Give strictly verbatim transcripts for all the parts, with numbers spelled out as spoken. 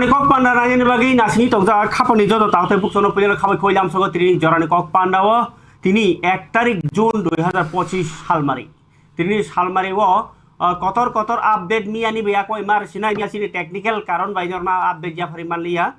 Kok panda nangini bagwi nasini tongjak khapangni joto taote buksono puilano khabai khoi lamsogo tini jorani kok panda o tini ek tarik June dui hajar pochis salmari. Tini salmari o, ah, kotor kotor update miyani bai akoi mar sinai miya sini technical karon bai norma update yaphari manliya.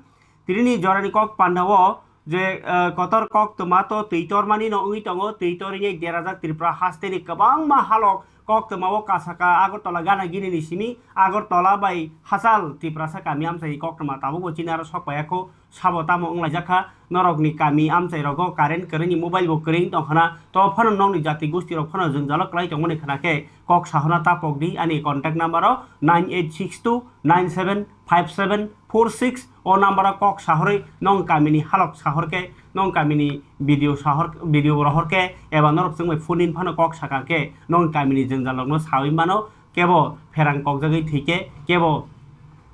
Tini jorani kok panda o je, ah, kotor kok toma to twi tormani no wngwi tongo, twi torwi derajak Tripura hasteni kwbangma halok koktwma o kasaka Agartala gana gini ni simi Agartala bai hachal Tiprasa kami amchai koktwma tabuk bo chini aro sok paiya kho sabo tamo wnglaijak kha norok ni kami amchai rogo current kwrwini mobile bo kwrwini tong khana to phano nokni jati gosti rok phano jwngjalo kwlai tongmani khana khe kok sahona tapok di ani contact number o nine eight six two nine seven five seven four six o number o kok sahorwi nong kamini halok sahor khe nong kamini video sahor video rohor khe eba norok chwngbai phone in phano kok sakha khe nong kamini jwngjal rokno sawi mano kebo pherang kokjagwi thwi khe kebo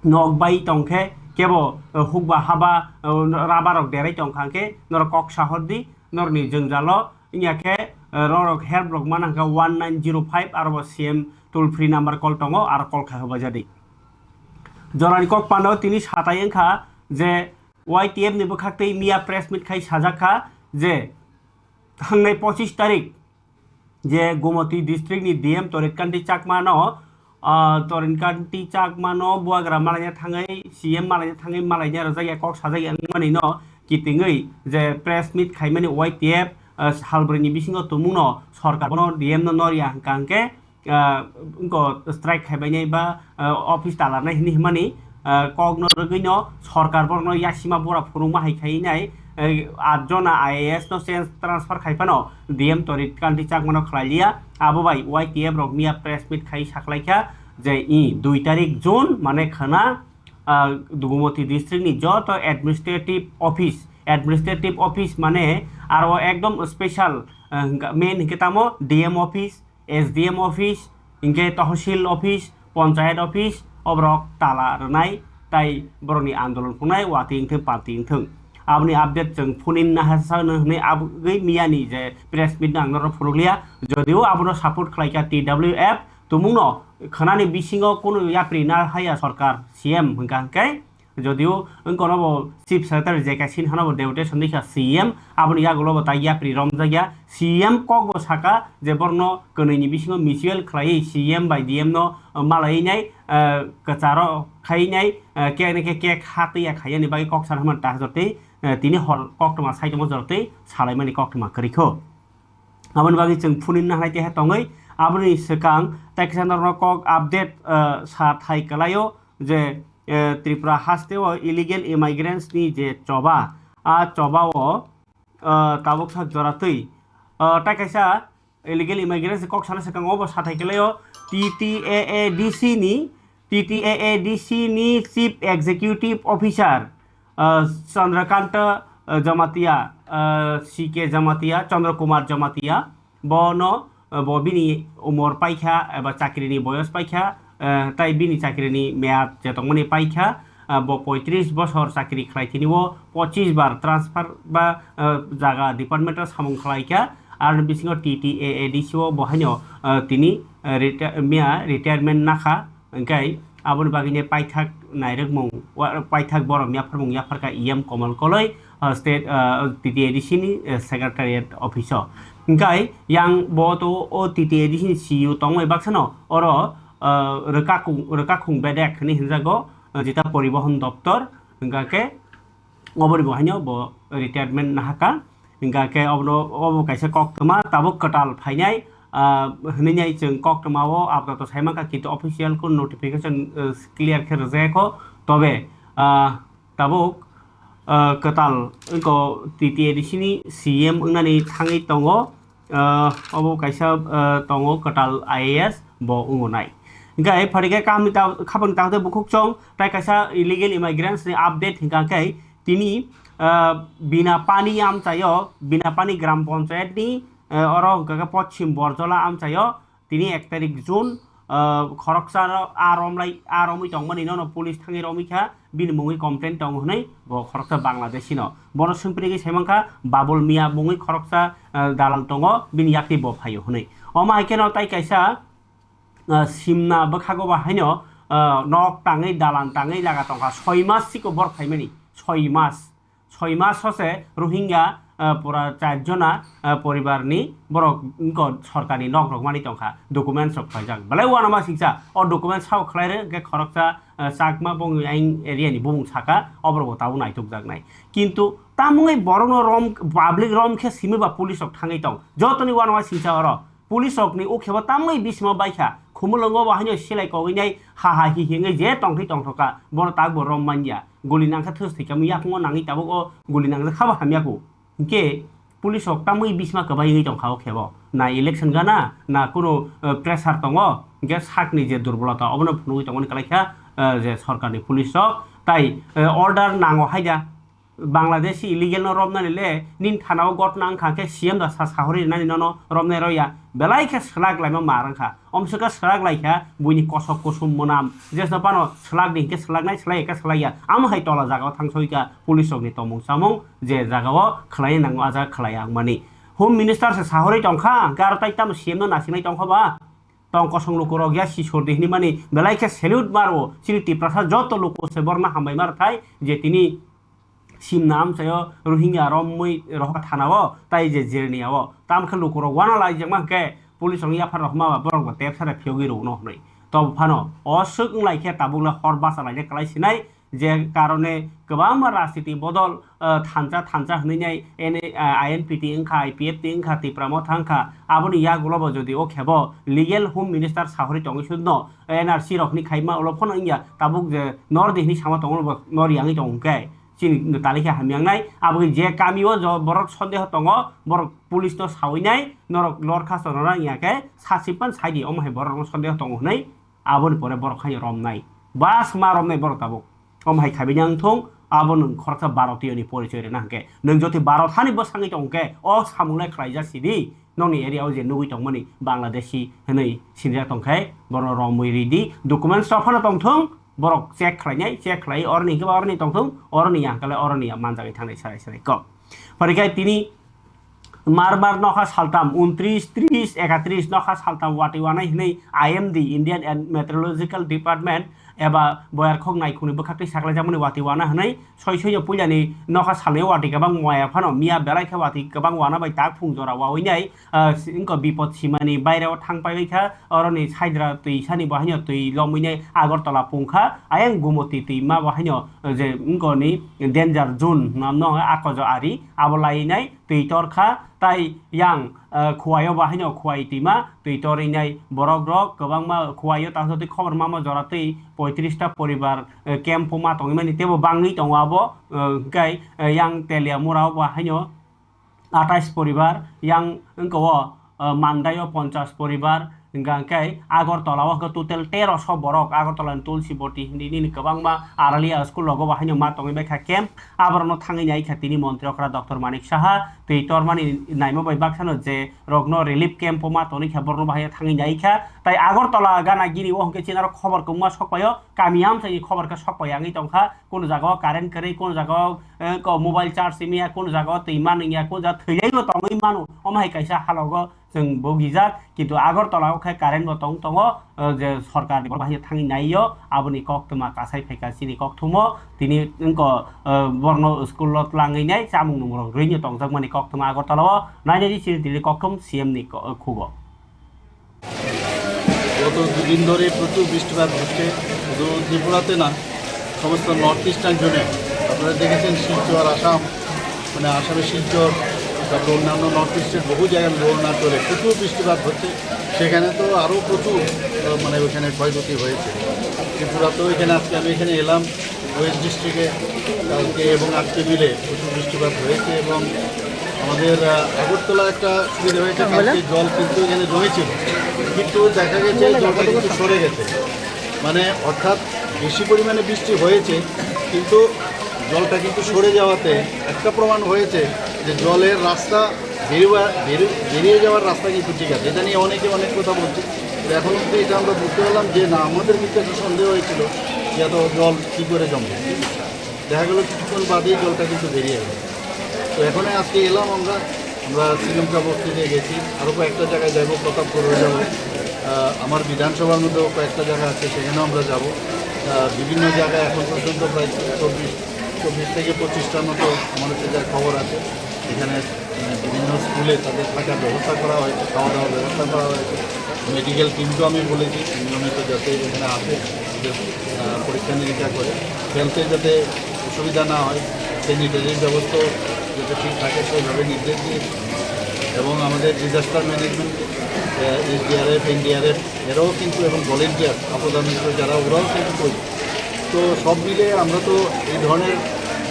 nok bai tong khe kebo, eh, hukba haba, eh, rubber rok derai tong kha khe norok kok sahor di norokni jwngjalo wngya khe, eh, norok help rok mana kha one nine zero five aro bo C M toll free number call tongo aro call khai hobai jadi. Jorani kok panda o tini satai wngkha je Y T F ni bwkhak tei miya press meet khai sajak kha je thangnai pochis tarik je Gumoti district ni D M Torit Kanti Chakma no, ah, Torit Kanti Chakma no buagra malaina thangwi C M malaina thangwi malaina rwjak ya kok sajak ya wngmani no kitingwi je press meet khaimani Y T F, ah, salbrwi ni bisingo tumung no sorkar bono D M no norya hwnkha hwnkhe ah, wngko strike khaibainai ba, ah, office talarnai hinwi himani, ah, kokno rwgwino sorkar borokno yasima bora phunukma hai khainai, eh, at jona I A S no change transfer khai phano D M Torit Kanti Chakmano khlai liya. Abo bai Y T F rok miya press meet khai saklaikha je i dui tarik June mane khwna, ah, Gumoti district ni joto administrative office, administrative office mane aro ekdom special, ah, hwnkha, main hwnkhe tamo D M office, S D M office, hinkhe Tahsil office, Panchayat office, oborok tala rwnai, tai borokni andolon phunai watwi wngthung, party wngthung. Aboni update chwng phone in nahasa hwnwi abgwi miyani je press meet no ang norok phunukliya, jodio abono support khlaikha T W F, tumungno khwnani bisingo kunu yapri na haya sorkar C M hwnkha hwnkhe, jodio wngkono bo Chief Secretary J K Sinha no bo deputation dikha C M, aboni yagulo bo tai yapri romjakya. C M kok bo saka je borokno kwnwi ni bisingo mutual khlaiwi C M bai D M no, uh, malaiwi nai, uh, kwcharo khai nai, uh, kek ni khe kek ha twi ya khaiyani bagwi kok sana hwnmani ta jortwi, uh, tini hor koktwma sai tongma jortwi salaimani koktwma kwrwi kho. Aboni bagwi chwng phone in nahlai keha tongwi aboni swkang tai kisa norokno kok update, uh, sa thai kwlaio je, eh, Tripura haste o illegal immigrants ni je choba, a choba o, eh, tabuk sak jora twi, eh, tai kaisa illegal immigrants ni kok sana swkang obo sathai kelai o T T A A D C ni, T T A A D C ni Chief Executive Officer, eh, Chandrakanta, eh, Jamatia, eh, C K Jamatia, Chandra Kumar Jamatia, bono, eh, bo bini umor paikha eba chakrini boyos paikha, eh, tai bini chakrini meyad je tongmani paikha, eh, bo poitris bosor chakri khlai tini o pochis bar transfer ba, eh, jaga department o samung khlaikha, ar bisingo T T A A D C o bo haino, eh, tini, eh, reta-, miya retirement nakha. Hingkai aboni bagwi ne paithak nairwkmung, wa-, paithak borok yapharmung yapharkha E M Komol Koloi, ah, state, ah, T T A D C ni, eh, secretariat office o. Hingkai yang bo to o T T A D C ni C E O tongmai baksano oro, ah, rwkakung, rwkakung bedek hinwi hinjago, ah, jeta poribohon doptor, hingka khe oboni bo haino bo retirement nahaka. Hingka khe obono, obo kaisa koktwma tabuk kwtal phainai, ah, hwnwi nai chwng koktwma o apato sai mankha, kintu official kun notification, ah, clear khe rwjak kho. Tobe, ah, tabuk, ah, kwtal wngkha T T A D C ni C M wngnani thangwi tongo. Ah, obo kaisa, ah, tongo kwtal I A S bo wngo nai. Hingkhe phaikhe kaham ni ta-, khapang ni takhuk tei bukhuk chwng tai kaisa illegal immigrants ni update hingka khe tini, ah, Binapani amchaio, Binapani Gram Panchayat ni, ah, oro hingka khe Poschim Borjola amchaio tini ek tarik June, ah, khoroksa ro-, a romlai, a romwi tongmani nono police thangwi romwi kha, bini mungwi complaint tongo hwnwi bo khoroksa Bangladeshi no. Bono swngpirigwi sai mankha Babul Mia mungwi khoroksa, ah, dalal tongo, bini yakni bo phaio hwnwi. Omo hai kheno tai kaisa, ah, simna bwkhago ba haino, ah, nok tangwi, dalan tangwi laga tongkha, soi mas siko borok phaimani, soi mas. Soi mas hose Rohingya, ah, pura char jona, ah, poribar ni borok wngkha sorkar ni nok rok mani tongkha, documents rok khlaijak. Belai uanama singcha o documents sao khlai rw, hwnkhe khoroksa, ah, Chakma bongni ain area ni bumung saka, oborok bo tabuk naituk jaknai. Kintu tamungwi borokno rom, public rom khe simi ba police rok thangwi tong. Jotoni uanama singcha oro. Police rokni ukhebo tamwi bisimo baikha, khumulwngo bo haino silai kogwi nai ha ha hi hi wngwi je tongthwi tongthokha, bono takbo rom manya. Guli nangkha thus thwikha mui yakungo nangwi tabuk o guli nangjak khabo hamya ku. Hinkhe police rok tamwi bisma kwbai wngwi tongkha o khebo. Na election gana, na kunu, eh, pressure tongo, hinkhe sakni je durbolota obono phunugwi tongmani kwlaikha, eh, je sorkarni police rok. Tai, eh, order nango haida. Bangladeshi illegal no romnani le, nini thana o gotna wngkha khe C M da sa sahori nani nono romnai roya, belai khe swlak laima mar wngkha. Omswkha swlak laikha buini kosok kusum mwnam, jesno phano swlak di hinkhe swlaknai, swlai khe swlaiya. Amo hai tola jaga o thang soika police rok ni tomung chamung je jaga o khlai nango a jaga khlai ang mani. Home Minister se sahori tongkha, hwnkhe aro tai tamo C M no nasinai tongkha ba? Tong kosong lukurok ya sisor di hinwi mani belai khe salute maro chini Tiprasa joto luku se borno hambai mar thai je tini simna amchaio Rohingya romwi rohor thana o tai je jirni o tam khe lukurok wana laijakma hwnkhe police rokni yaphar rok hwnba borok bo tepsa da phiyogwi rwno hwnwi. Tobo phano o swk wng lai khe tabuk le hor bacha laina kwlai sinai. Je karone kwbangma rajniti bodol, ah, thansa thansa hwnwi nai ene, ah, I N P T wngkha, I P F T wngkha, Tipra Motha wngkha, aboni yagulo bo jodi o khebo legal home minister sahori tongwi sudno N R C rokni khaima ulo phano wngya tabuk je nor di hwnwi sama tongo bo nor yangwi tong hwnkhe chini tali khe hamya wngnai. Abo je kami o jo borok sondeho tongo, borok police no sawi nai, norok lor khasto norok wngya khe sasi pan sai di, omo hai borok no sondeho tongo hwnwi. Aboni pore borok hai romnai. Bas ma romnai borok tabuk. Om hai khaibini ang thung, abo nwng khoroksa Bharatiyo ni porichoy rwna hwnkhe. Nwng jotoi Bharat hani bwsangwi tong khe, o samung lai khlaijak sidi, nokni area o je nugwi tongmani Bangladeshi hwnwi sinijak tong khe, borok romwi ridi, documents rok phano tong thung, borok check khlainai, check khlai, oroni hwnkhe ba oroni tong thung, oroni ya hwnkhe le oroni ya manjagwi thangnai sarai sarai kok. Phari khe tini Mar mar nokha saltam, untris, tris, ekatris nokha saltam watwi wanai hwnwi I M D, Indian Meteorological Department, eba boyar khok naikhungni bwkhaktwi saklaijakmani watwi wana hwnwi soi soino puilani nokha salnwi watwi kwbang waya phano miya belai khe watwi kwbang wana bai tak phung jora wawi nai, ah, wngkha bipot simani baireo thang paibai kha, oroni Saidra twi sani bo haino twi lomwi nai Agartala pung kha, ayang Gumoti twi ma bo haino, ah, je wngkha ni danger zone namno akojo ari abo lai nai. Twi tor kha, tai yang, eh, Khowai o bo haino Khowai twima twi torwi nai borok rok kwbangma Khowai o tangsa twi khobor mama jora twi poitris ta poribar, eh, camp o ma tongwi mani teibo bangwi tongo abo, eh, hwnkhe, eh, yang Teliamura o bo haino atais poribar, yang wngka o, eh, Mandai o ponchas poribar, Hingka hingke Agartala o hingke total teroso borok Agartala ni Tulsi Boti hindi nini kwbangma Aralia school rogo bo haino ma tongwi bai kha camp. Aborokno thangwi nai kha tini montri okra Doctor Manik Saha twi tormani naima bai baksano je rokno relief camp o ma tongwi kha borokno bo haino thangwi nai kha. Tai Agartala gana gini o hingke chini aro khobor kwbangma sok paio, kami amchaini khobor khe sok pai wngwi tong kha. Kunu jaga o current kwrwi, kunu jaga o, eh, ko mobile charge simi ya, kunu jaga o twi manwi ya, kunu jaga thwinai bo tongwi mano. Omo hai kaisa halogo chwng bogijak, kintu Agartala o khe current bo tong tongo, eh, je sorkar ni borok bahai thangwi nai o, aboni koktwma kasai phaikha chini kokthumo, tini wngkha, eh, borno school o twlangwi nai chamung nung rok rwino tongjakmani koktwma Agartala o, nainai di chini tini kokthum C M ni ko-, khugo. গত দুদিন ধরে প্রচুর বৃষ্টিপাত হচ্ছে, শুধু ত্রিপুরাতে না, সমস্ত নর্থ ইস্টার্ন জোনে। আপনারা দেখেছেন শিলচর, আসাম, মানে আসামের শিলচর, তারপর অন্যান্য নর্থ ইস্টের বহু জায়গায় অরুণাচলে প্রচুর বৃষ্টিপাত হচ্ছে, সেখানে তো আরও প্রচুর, আহ, মানে ওখানে ক্ষয়ক্ষতি হয়েছে। ত্রিপুরাতেও এখানে আজকে আমি এখানে এলাম, ওয়েস্ট ডিস্ট্রিক্টে কালকে এবং আজকে মিলে প্রচুর বৃষ্টিপাত হয়েছে এবং আমাদের, আহ, আগরতলা একটা সুবিধা হয়েছে, কালকে জল কিন্তু এখানে জমেছিল, কিন্তু দেখা গেছে জলটা কিন্তু সরে গেছে। মানে অর্থাৎ বেশি পরিমাণে বৃষ্টি হয়েছে, কিন্তু জলটা কিন্তু সরে যাওয়াতে একটা প্রমাণ হয়েছে যে জলের রাস্তা বেরোয়া-, বেরো-, বেরিয়ে যাওয়ার রাস্তা কিন্তু ঠিক আছে। এটা নিয়ে অনেকে অনেক কথা বলছে। তো এখন অবধি এটা আমরা বুঝতে পারলাম যে না, আমাদের কিন্তু একটা সন্দেহ হয়েছিল যে এত জল কী করে জমবে। দেখা গেল কিছুক্ষণ বাদেই জলটা কিন্তু বেরিয়ে গেল। তো এখন আজকে এলাম আমরা, আমরা শ্রীলঙ্কা বস্তিতে গেছি, আরও কয়েকটা জায়গায় যাবো, প্রতাপগড়ে যাবো। আহ, আমার বিধানসভার মধ্যেও কয়েকটা জায়গা আছে, সেখানেও আমরা যাব। আহ, বিভিন্ন জায়গায় এখন পর্যন্ত প্রায় চব্বিশ চব্বিশ থেকে পঁচিশটার মতো আমার কাছে যা খবর আছে, এখানে, আহ, বিভিন্ন স্কুলে তাদের থাকার ব্যবস্থা করা হয়েছে, খাওয়া দাওয়ার ব্যবস্থা করা হয়েছে। মেডিকেল টিমকেও আমি বলেছি নিয়মিত যাতে এখানে আসে, ওদের, আহ, পরীক্ষা নিরীক্ষা করে, হেলথে যাতে অসুবিধা না হয়, স্যানিটারির ব্যবস্থাও যাতে ঠিক থাকে, সেইভাবে নির্দেশ দিয়েছি। এবং আমাদের ডিজাস্টার ম্যানেজমেন্ট, এসডিআরএফ, এনডিআরএফ, এরাও কিন্তু, এবং ভলেন্টিয়ার, আপদা মিত্র যারা, ওরাও কিন্তু করছে। তো সব মিলে আমরা তো এই ধরনের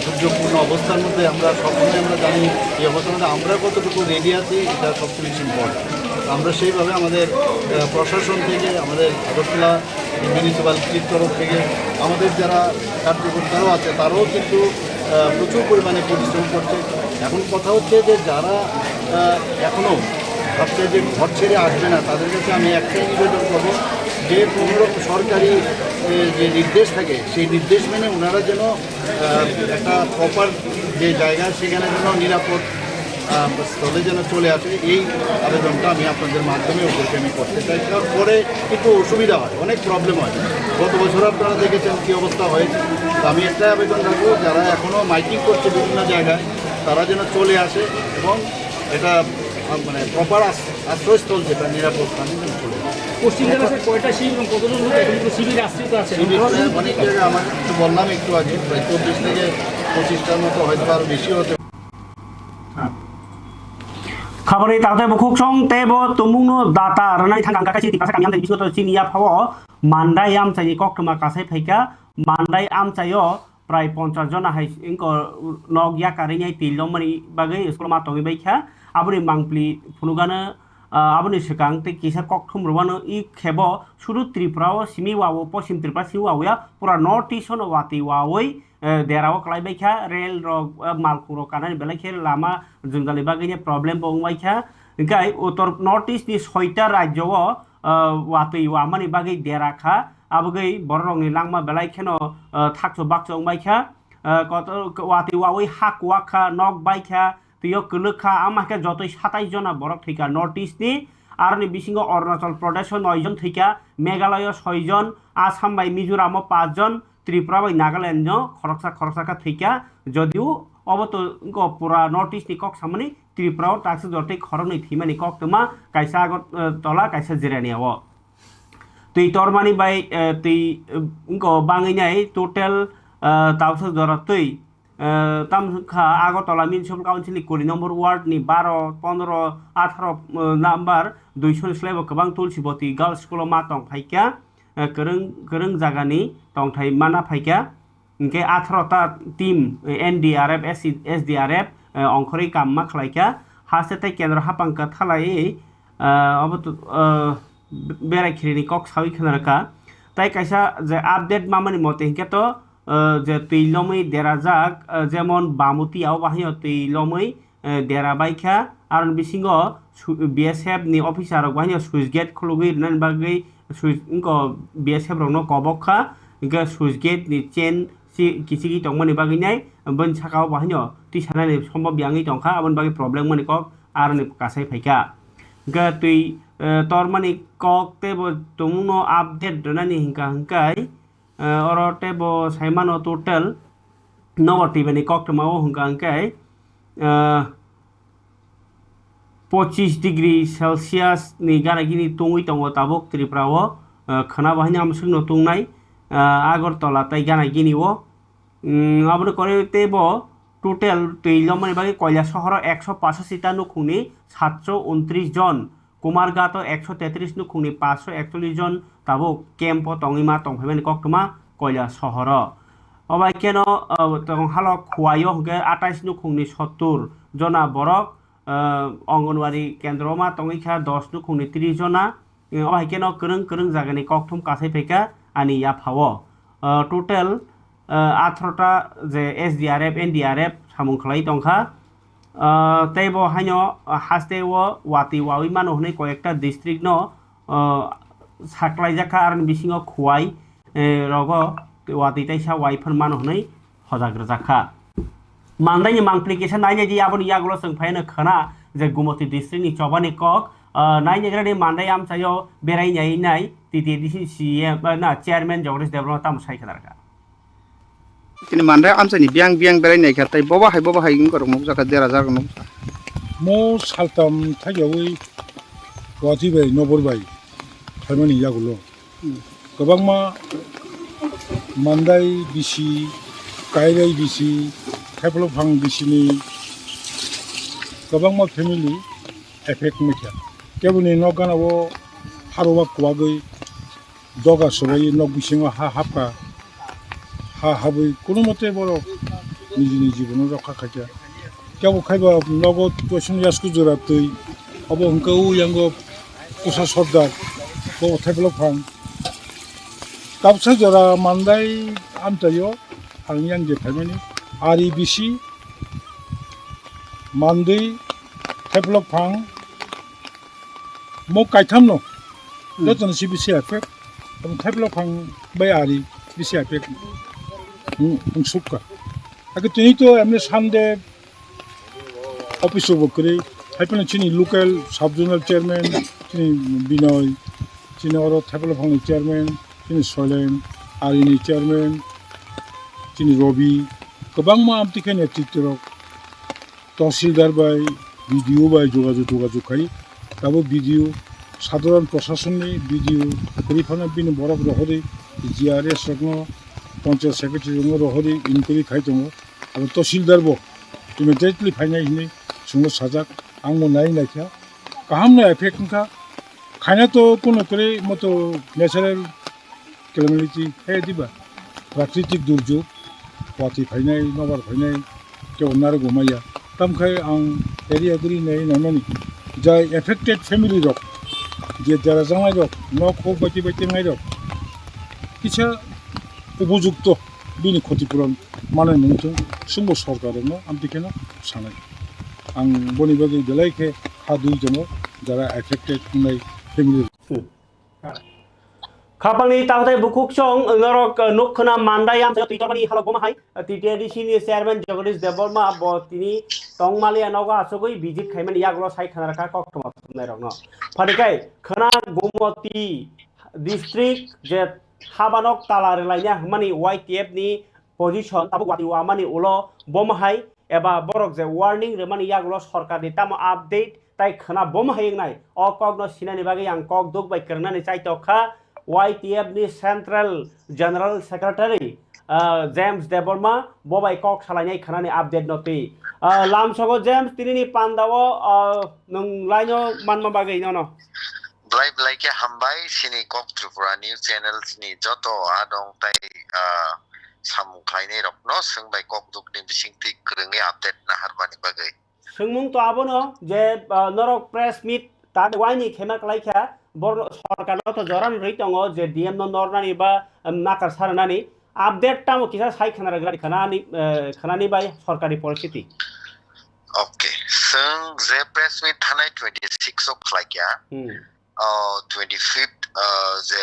দুর্যোগপূর্ণ অবস্থার মধ্যে আমরা সবসময় আমরা জানি এই অবস্থার মধ্যে আমরা কতটুকু রেডি আছি, এটা সবচেয়ে বেশি ইম্পর্টেন্ট। আমরা সেইভাবে আমাদের, আহ, প্রশাসন থেকে, আমাদের আগরতলা মিউনিসিপ্যালিটির তরফ থেকে, আমাদের যারা কার্যকর্তারাও আছে, তারাও কিন্তু, আহ, প্রচুর পরিমাণে পরিশ্রম করছে। এখন কথা হচ্ছে যে যারা, আহ, এখনো ভাবছে যে ঘর ছেড়ে আসবে না, তাদের কাছে আমি একটাই নিবেদন করবো যে কোনো রকম সরকারি, এ, যে নির্দেশ থাকে, সেই নির্দেশ মেনে ওনারা যেন, আহ, একটা প্রপার যে জায়গা, সেখানে যেন নিরাপদ, আহ, স্থলে যেন চলে আসে, এই আবেদনটা আমি আপনাদের মাধ্যমে ওদেরকে আমি করতে চাই। কারণ পরে কিন্তু অসুবিধা হয়, অনেক প্রবলেম হয়। গত বছর আপনারা দেখেছেন কী অবস্থা হয়েছে। তো আমি একটা আবেদন রাখবো, যারা এখনও মাইকিং করছে বিভিন্ন জায়গায়, তারা যেন চলে আসে এবং এটা, আহ, মানে, প্রপার আশ্রয়স্থল যেটা নিরাপদ স্থানে যেন চলে আসে। পশ্চিম জেলা থেকে কয়টা শিবির এবং কতজন লোক এখন শিবিরে আশ্রিত আছে? শিবির প্রায় অনেক জায়গায়, আমার একটু বললাম একটু আগে, প্রায় চব্বিশ থেকে পঁচিশটার মতো, হয়তো আরও বেশি হতে পারে। Khabari tatai bukhuk song tei bo tumungno data rwnai thang kang kaka chini tipasa kami amchai bisingo to chini yaphao Mandai amchaini koktwma kasai phaikha. Mandai amchaio prai ponchas jona hai wngkha nok yakarwi nai twi lomani bagwi school ma tongwi baikha. Aboni mangpli phunukgano, ah, aboni swkang tei kisa kokthum rwmano i khebo sudu Tripura o simi wao, Poschim Tripura simi wao ya pura North East no watwi wawi eh, derao kwlai baikha, rail rok, eh, malkhung rok kanani belai khe lama jwngjal ni bagwi ni problem bo wng baikha. Hinkhe Uttor North East ni soita rajyo o, eh, watwi wamani bagwi dera kha, abogwi borok rokni langma belai kheno, eh, thakcho bakcho wng baikha. Eh, kotor watwi wawi ha kuwak kha, nok baikha, twi o kwlwk kha, ama khe jotoi satais jona borok thwikha North East ni. Aroni bisingo Arunachal Pradesh o noi jon thwikha, Meghalaya o soi jon, Assam bai Mizoram o paanch jon, Tripura bai Nagaland no khoroksa khoroksa khe thwikha, jodio obo to wngkha pura North East ni kok samani, Tripura o taksa jotoi khoroknwi thwimani koktwma, kaisa Agartala, kaisa Jirania o. Twi tormani bai, eh, twi, eh, wngkha bangwi nai total, eh, taksa jora twi, eh, tamo wngkha Agartala Municipal Council ni kuri number ward ni baro, pondro, atharo, eh, number duiso ni slai bo kwbang Tulsi Boti Girls School o ma tong phaikha. Eh, kwrwng, kwrwng jagani tongthai mana phaikha. Hinkhe atharo ta team, eh, N D R F, S D R F, eh, ongkhorwi kamma khlaikha. Haste tei kendro hapang kwthalai, eh, obo to, eh, berai khirini kok sawi khna rwkha. Tai kaisa je update mamani mote hinkhe to, eh, je twi lomwi derajak, eh, jemon Bamuti abo bahai twi lomwi eh, dera baikha. Aroni bisingo su-, B S F ni officer rok bahai switch gate khulugwi rwnani bagwi switch, wngkha B S F rokno kobok kha, hinkhe switch gate ni chain si kichigwi tongmani bagwi nai, boni saka o bahai no tisanani sombob yangwi tongkha, aboni bagwi problem wngmani kok aroni kasai phaikha. Hinkhe twi, eh, tormani kok tei bo tongmungno update rwnani hinkha hinkhai, eh, oro tei bo saimano total nogo twi bini koktwma o hwnkha hwnkhe, ah, pochis degree Celsius ni gana gini tungwi tongo tabuk Tripura o, ah, khwna bo haino amswkno tungnai, ah, Agartala tei gana gini o. Mm, aboni kore tei bo total twi lomani bagwi Koilashahar o ekso pasasi ta nukhungni satso untris jon, Kumarghat o ekso tetris nukhungni paanch ekchollis jon tabuk camp o tongwi ma tongphaimani koktwma Koilashahar o. Obai kheno, ah, tong halo Khowai o hwnkhe atais nukhungni sottur jona borok, ah, Anganwadi kendro o ma tongwi kha dos nukhungni tris jona. Obai kheno kwrwng kwrwng jagani kokthum kasai phaikha ani yaphao. Ah, total, ah, atharota je S D R F, N D R F samung khlai tongkha. Ah, tei bo haino, ah, haste o watwi wawi mano hwnwi koyekta district no, ah, saklaijak kha, aroni bisingo Khowai, eh, rogo watwi taisa wai phan mano hwnwi hojak rwjak kha. Mandaini mangpli kisa nainai di, aboni yagulo chwng phaino khwna je Gumoti district ni chobani kok, ah, nai naigrani Mandai amchaio berai nai nai T T A D C C E M, ah, na, chairman Jagadish Debbarma tamo sai khna rwkha. Tini Mandai amchaini biyang biyang berai nai kha, tei bobo hai bobo hai wngkha rok nukjakha, dera jak nukjakha. Mo saltam thaiyawi Guwahati bai Nobor bai phaimani yagulo. Hmm. Kwbangma Mandai bisi, Kairai bisi, Thaiphlophang bisini kwbangma family effect wngkha. Keboni nok gana o harwa kwbagwi doga swbai nok bisingo ha hapkha. Ha habwi kono mote borok nijini jibono rokha khaikha. Kebo khaiba nogo toisong yasku jora twi, obo hwnkhe o yango Pusa Sordar, bo Thaiphlophang. Kabsa jora Mandai amchaio ang yang je phaimani, ari bisi, Mandai, Thaiphlophang, mo kaithamno, hmm, jotono si bisi effect, abo Thaiphlophang bai ari bisi effect, hmm, wng sukha. Ake tini to emni Sunday office o bo kwrwi, hai phano chini local sub zonal chairman, chini Binoy, chini oro Thaiphlophangni chairman, chini Soilen, arini chairman, chini Robi, kwbangma amtwi khe netritwrok. Tahsildar bai, B D O bai jogajog, jogajog khai. Abo B D O, sadharan prasasonni B D O, kwrwi phano bini borok rohorwi, G R S rokno, panchayat secretary rokno rohorwi inquiry khai tongo. Abo tahsildar bo immediately phainai hinwi chwngno sajak, ang bo nai naikha. Kaham no effect wngkha. Khaina to kuno kwrwi moto natural calamity, he diba, prakritik durjog, watwi phainai, nobar phainai, kebo narwgwi maya. Tamkhai ang area guri nai naimani, jai affected family rok, je dera jangnai rok, nok hok baiti baiti wngnai rok, kisa upojukto bini khoti puron manai nung thung, chwngbo sorkar rokno amtwi kheno sanai. Ang boni bagwi belai khe kha dui tongo, jara affected wngnai family rok. Khapangni takhtai bukhuk chwng norok, eh, nuk khna Mandai amchaio twi tormani halok bomo hai, eh, T T A D C ni chairman Jagadish Debbarma bo tini tongmaliya nogo achugwi visit khaimani yagulo sai khna rwkha koktwma nairokno. Phadikai khna Gumoti district je habanok tala rwlaina hwnmani Y T F ni position tabuk watwi wamani ulo bomo hai eba borok je warning rwmani yagulo sorkarni tamo update tai khna bomo hai wngnai. O kokno sinani bagwi ang kok duk bai kwrwngnani chaitok kha Y T F ni Central General Secretary, ah, James Debbarma bo bai kok salainai khnani update no twi. Ah, lamsogo James, tinini pandao, ah, nwng line o manma bagwi nono. Belai belai khe hambai chini Kok Tripura News Channels ni joto adong tai, ah, samung khlainai rokno chwng bai kok dukni bisingtwi kwrwngwi update naharmani bagwi. Swngmung to abono je, ah, norok press meet ta waini khema kwlai kha, bor-, sorkarno to joran rwi tongo je D M no nornani ba, um, nakar saranani. Update tamo kisa sai khna rwgwladi khnani, eh, khnani bai sorkari poristiti. Okay, chwng je press meet thanai twenty six o khlai kha. Hmm. O twenty fifth, ah, je,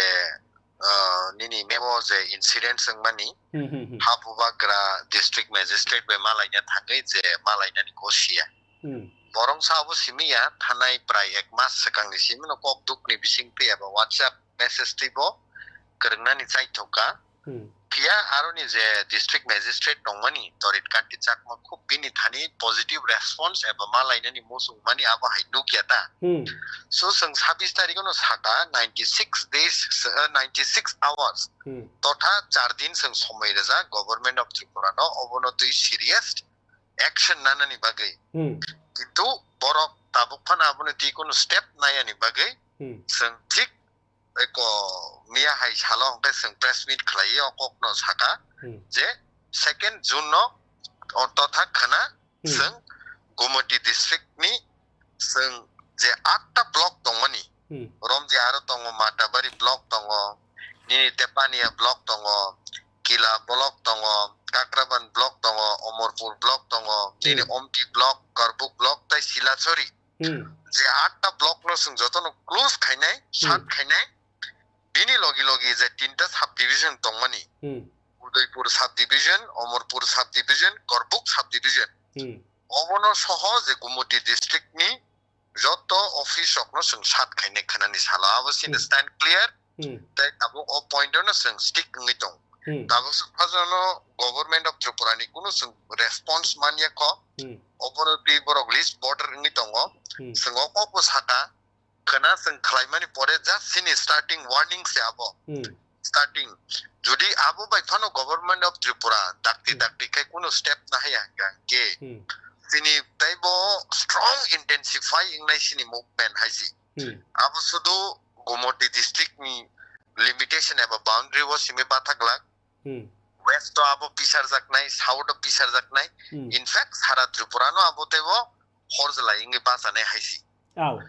ah, nini memo je incident wngmani, hmm, hmm, hmm, ha Bubagra district magistrate bai malaina thangwi je malainani kosiya. Hmm. Borok sa abo simi ya, thanai prai ek mas swkangni simi no kok dukni bisingtwi eba WhatsApp message twi bo kwrwngnani chaithok kha. Hmm. Phiya aroni je district magistrate tongmani Torit Kanti Chakma khub bini thani positive response eba malainani muchungmani abo hai nukya ta. Hmm. So chwng sabis tarikh no saka ninety six days, uh, ninety six hours. Hmm. Totha char din chwng somoi rwjak Government of Tripura no obono twi serious action nanani bagwi. Hmm. Kintu borok tabuk phano abono twi kono step nayani bagwi, hmm, chwng thik eko miya hai salo hwnkhe chwng press meet khlaiwi o kokno saka, hmm, je second June no o totha khna, hmm, chwng Gumoti district ni chwng je atta block tongmani, hmm, Romdi aro tongo, Matabari block tongo, nini Tepania block tongo, Kila block tongo, Kakraban block tongo, Omorpur block tongo, nini, hmm, Omti block, Karbuk block tai Silachori. Hmm. Je atta block no chwng jotono close khainai, hmm, shut khainai, bini logi logi je tinta subdivision tongmani, hmm, Udaipur subdivision, Omorpur subdivision, Korbuk subdivision. Hmm. Obono soho je Gumoti district ni joto office rokno chwng sat khainai khwnani salo. Abo chini Hmm. stand clear. Hmm. Tei tabuk o point no chwng stick wngwi tong. Hmm. Tabuk chwng phajano Government of Tripura ni kunu chwng response manya kho. Hmm. Obono twi borok list border wngwi tongo. Hmm. Chwng o kokbo saka, khwna chwng khlaimani pore just chini starting warning se abo. Hmm. Starting. Jodi abo bai phano Government of Tripura dakti Hmm. dakti khai kunu step nahaya hwnkha khe Hmm. chini teibo strong intensify wngnai chini movement hai se. Hmm. Abo sudu Gumoti district ni limitation eba boundary o simi bathak glak. Hmm. West o abo pisarjaknai, South o pisarjaknai. Hmm. In fact, sara Tripura no abo teibo horjlai wngwi bachanai hai se. Au.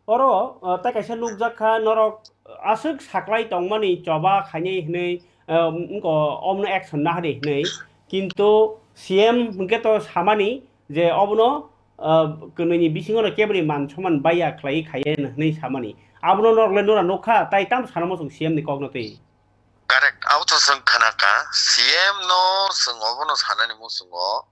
Oro, uh, tei kaisa nukjak kha norok aswk saklai tongmani choba khainai hwnwi, uh, wngkha omno action nahari hwnwi. Kintu C M hwnkhe to samani je obono, uh, kwnwini bisingo no keboni man soman baiya khlaiwi khaiya hwnwi samani. Abono norok le nura nukha, tai tamo sana muchung C M ni kokno twi. Correct. Abo to chwng khna kha. C M no chwng obono sanani muchungo